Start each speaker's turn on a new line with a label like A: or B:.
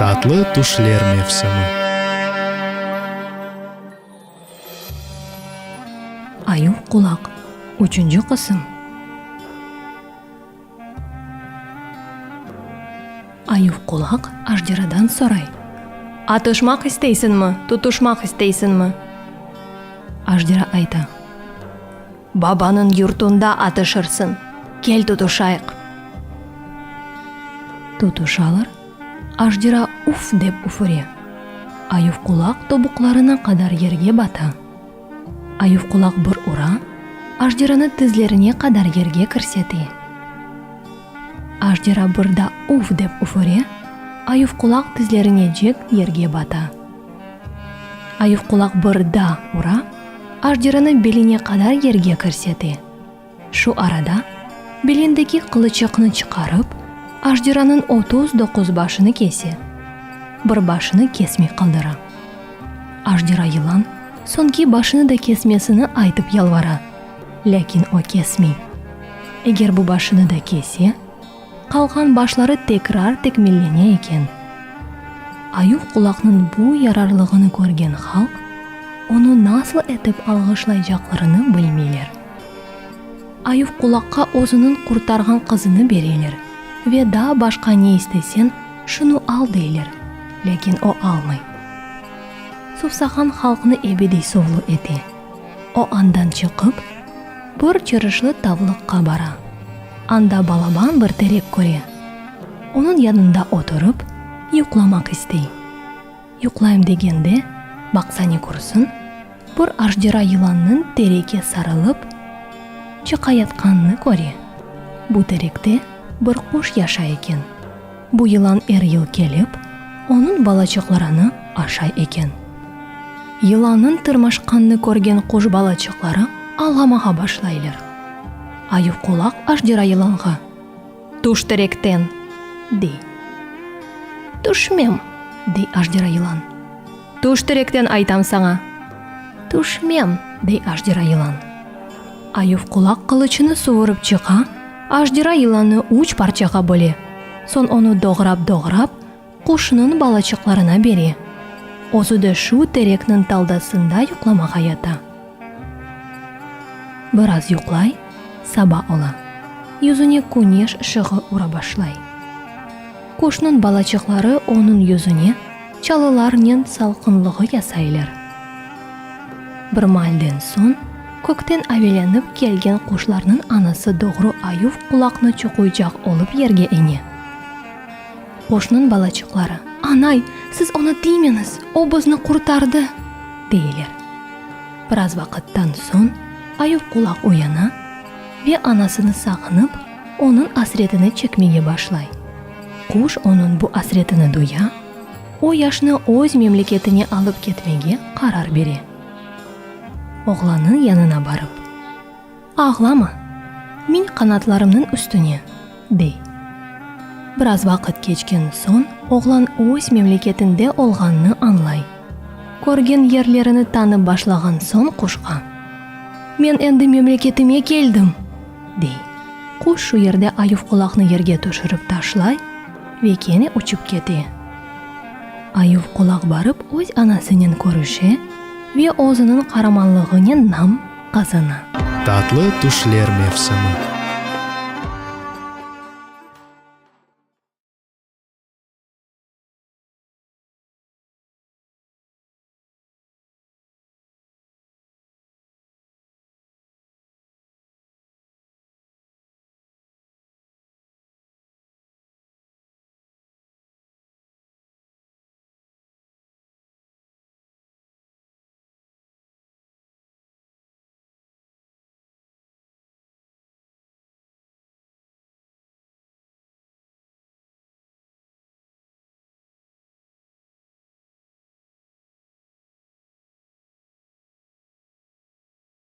A: Tatlı tüşler mevsimi.
B: Ayuv qulaq, üçünci qısım. Ayuv qulaq ajderadan soray. Atışmaq isteysiñmi, tutuşmaq isteysiñmi? Ajdera ayta. Babanıñ yurtunda atışırsıñ, kel tutuşayıq. Tutuşalar, ajdera uf dep üfüre, Ayuvqulaq tobuqlarına qadar yerge bata. Ayuvqulaq bir ura, ajderanı tizlerine qadar yerge kirsete. Ajdera bir daa uf dep üfüre, Ayuvqulaq tizlerinecek yerge bata. Ayuvqulaq bir daa ura, ajderanı beline qadar yerge kirsete. Şu arada belindeki qılıçıqnı çıqarıp, ajderanıñ 39 başını kese, bir başını kesmey qaldıra. Ajdera yılan soñki başını da kesmesini aytıp yalvara, lâkin o kesmey. Eger bu başını da kese, qalğan başları tekrar tekmillene eken. Ayuv qulaqnıñ bu yararlığını körgen halq onı nasıl etip alğışlaycaqlarını bilmeyler. Ayuv qulaqqa özüniñ qurtarğan qızını bereler ve daa başqa ne isteseñ, şunı al deyler, lâkin o almay. Suvsağan halqnı ebediy suvlu ete. O andan çıqıp, bir çırışlı tavlıqqa bara. Anda balaban bir terek köre. Onıñ yanında oturıp, yuqlamaq istey. Yuqlayım degende, baqsa ne körsin, bir ajdera yılannıñ terekke sarılıp çıqayatqanını köre. Bu terekte bir quş yaşay eken. Bu yılan er yıl kelip, onıñ balaçıqlarını aşay eken. Yılannıñ tırmaşqanını körgen quş balaçıqları ağlamağa başlaylar. Ayuvqulaq ajdera yılanğa. Tüş terekten, dey. Tüşmem, dey ajdera yılan. Tüş terekten aytam saña. Tüşmem, dey ajdera yılan. Ayuvqulaq qılıçını suvurıp çıqa, ajdera yılannı üç parçağa böle, soñ onı doğrap-doğrap, quşnıñ balaçıqlarına bere. Özü de şu terekniñ taldasında yuqlamağa yata. Biraz yuqlay, saba ola. Yüzüne küneş ışığı ura başlay. Quşnıñ balaçıqları onıñ yüzüne çalılarnen salqınlığı yasaylar. Bir maalden soñ kökten avelenip kelgen quşlarnıñ anası doğru ayuv qulaqnı çoquycaq olıp yerge ene. Quşnıñ balaçıqları, Anay, siz onı tiymeñiz, o bizni qurtardı, deyler. Biraz vaqıttan soñ Ayuvqulaq uyana ve anasını sağınıp, onıñ asretini çekmege başlay. Quş onıñ bu asretini duya, o yaşnı öz memleketine alıp ketmege qarar bere. Oğlannıñ yanına barıp. Ağlama, min qanatlarımnıñ üstüne, dey. Biraz vaqıt keçken soñ oğlan öz memleketinde olğanını añlay. Körgen yerlerini tanıp başlağan soñ quşqa, Men endi memleketime keldim, dey. Quş şu yerde Ayuvqulaqnı yerge tüşürip taşlay ve kene uçıp kete. Ayuvqulaq barıp öz anasınen körüşe ve özüniñ qaramanlığınen nam qazana.
A: Tatlı tüşler mevsimi.